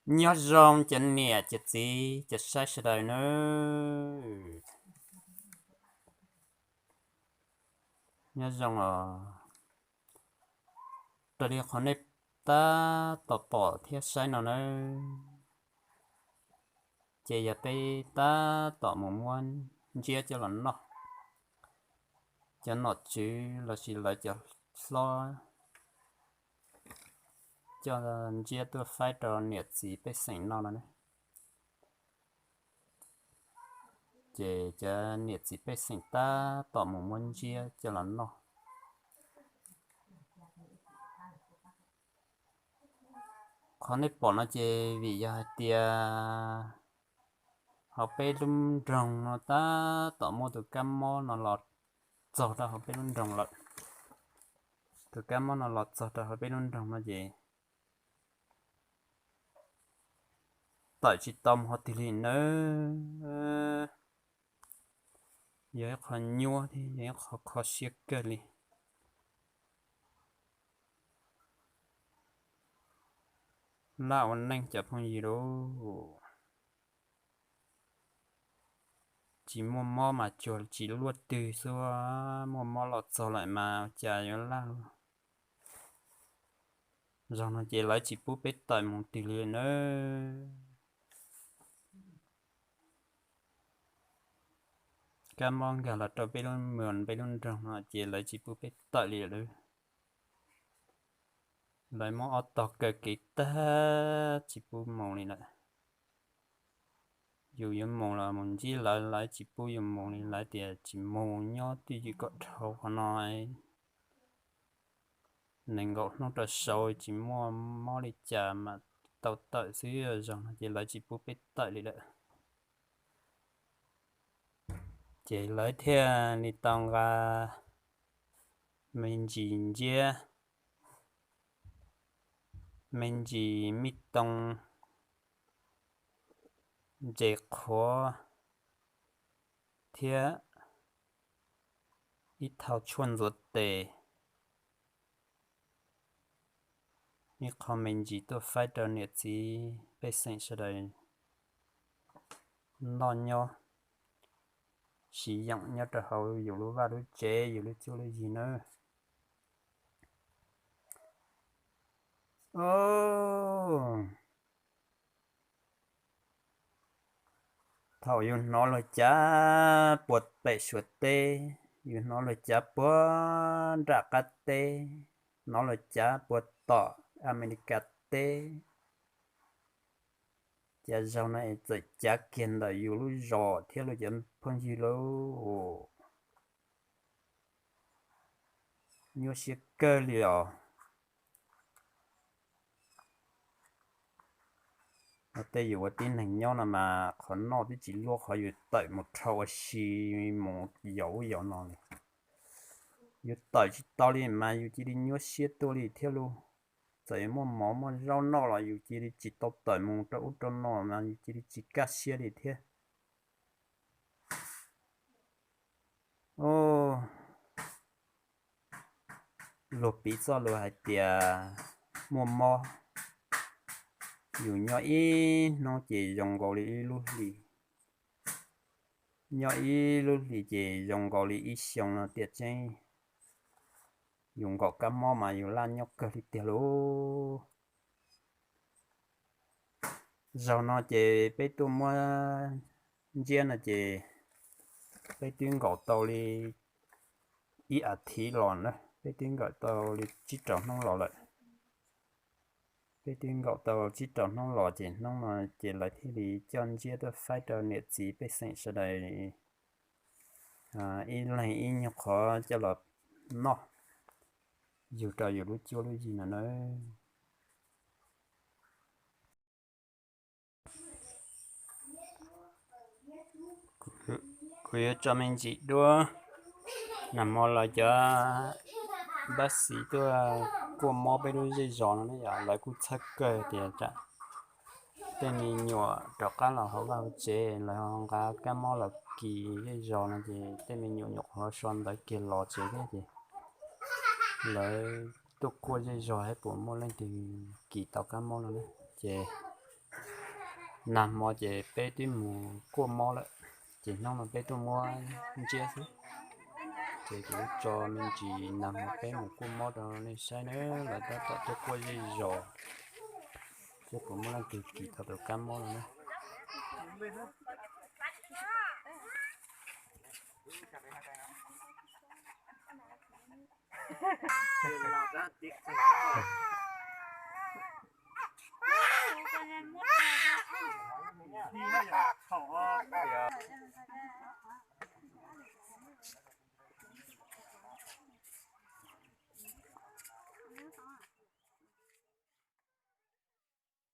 Nyob zoo cov niam cov txiv cov saib sawv daws nawb. Nyob zoo os. Raws li qhov nej tab tom pom thiab saib no nawb, ces yog peb tab tom mus muab ntsiab coj los noj. Cov nom tswv lossis lawv cov hlob coj ntsiab tuaj faib rau niam txiv pej xeem noj no ne. Ces cov niam txiv pej xeem tab tom mus muab ntsiab coj los noj. Qhov nej pom no ces vim yog hais tias hauv peb lub nroog no tab tom muaj tus kab mob no los txog rau hauv peb lub nroog lawm. Tus kab mob no los txog rau hauv peb lub nroog no ces tawm tsis tau mus qhov twg li nawb. Yog ib qho nyuaj thiab yog ib qho kho siab kawg li. Laj ua neej cov phooj ywg lauj, tsis muaj mob mas cuag tsis luaj twg xwb, muaj mob los txog lawm mas cas yuav laj lauj. Zaum no ces lawv tsis pub peb tawm mus twg li nawb. Kab mob nkag los rau peb lub mws peb lub nroog no ces lawv tsis pub peb tawm li lawm. Lawv muab ob tog kaw kev tag tsis pub mus li lawm. Yus yuav mus los mus ntsib lawv, lawv tsis pub yus mus li, lawv tias tsis mus, nyob twj ywm kom dhau qhov no. Nees nkaum hnub rau saud tsis muaj mob li cas mas tau tawm xwb, zaum no ces lawv tsis pub peb tawm li lawm. Ces lawv thiaj li tau nqa me ntsis ntsiab, me ntsis mij tooj, ntses qhuav thiab ib thau tshuaj ntxuav tes, ib qho me ntsis tuaj faib rau niam txiv pej xeem sawv daws noj nyob siv yeem nyob rau hauv yus lub vaj lub tsev, yus lub cuab lub yig nawb. Thaum yus hnov luag cav puag pem Suav teb, yus hnov luag cav puag nram qab teb, hnov luag cav puag tom Amelikas teb, cas zaum no es txawm cav kiag ntawm yus lub zos thiab lauj cov phooj ywg lauj. Nyuaj siab kawg li os. Tej yus ua tib neeg nyob no mas qhov noj twb tsis luaj, qhov yus tawm mus rho ua si mus yaus ub yaus no li. Yus tawm tsis tau li mas yus cia li nyuaj siab tuaj li thiab lauj. Txawm yuav muaj mov muaj zaub noj los yus cia li tsis tau tawm mus rau ub rau no mas yus cia li tsis kaj siab li thiab. Luag piv txoj lus hais tias muaj mob, yus nyob ib hnub ces zoo nkaus li ib lub hli, nyob ib lub hli ces zoo nkaus li ib xyoo no tiam tseeb. Yus nkaum kab mob mas yus laj nyob kawg li tiag lauj. Zaum no ces peb tuaj muab ntsiab no ces peb twb nkaum tau li ib as thiv los na, peb twb nkaum tau li tsib rau hnub los lawm. Peb twb nkaum tau tsib rau hnub los ces hnub no ces lawv thiaj li coj ntsiab tuaj faib rau niam txiv pej xeem sawv daws ib leeg ib nyuag qhov coj los noj yug rau yus lub cuab lub yig no na. Kuv yuav tso me ntsis duab. Nag hmo los cov npab xis tuaj kuaj mob peb lub zej zos no ne yom, lawv kuj txhawb kawg tias tsam tej me nyuam rov qab los hauv vaj hauv tsev, lawv ho nqa kab mob los kis zej zos no ces tej me nyuam nyuam qhuav so ntawv kiag los tsev thiab ces lawv tuaj kuaj zej zos thiab puas muaj leej twg kis tau kab mob no ne. Ces Nag hmo ces peb twb mus kuaj mob lawm, ces hnub no peb tuaj muab ntsiab xwb. Ces kuv tso me ntsis nag hmo peb mus kuaj mob rau nej saib na, lawv tab tom tuaj kuaj zej zos, seb puas muaj leej twg kis tau tus kab mob no na.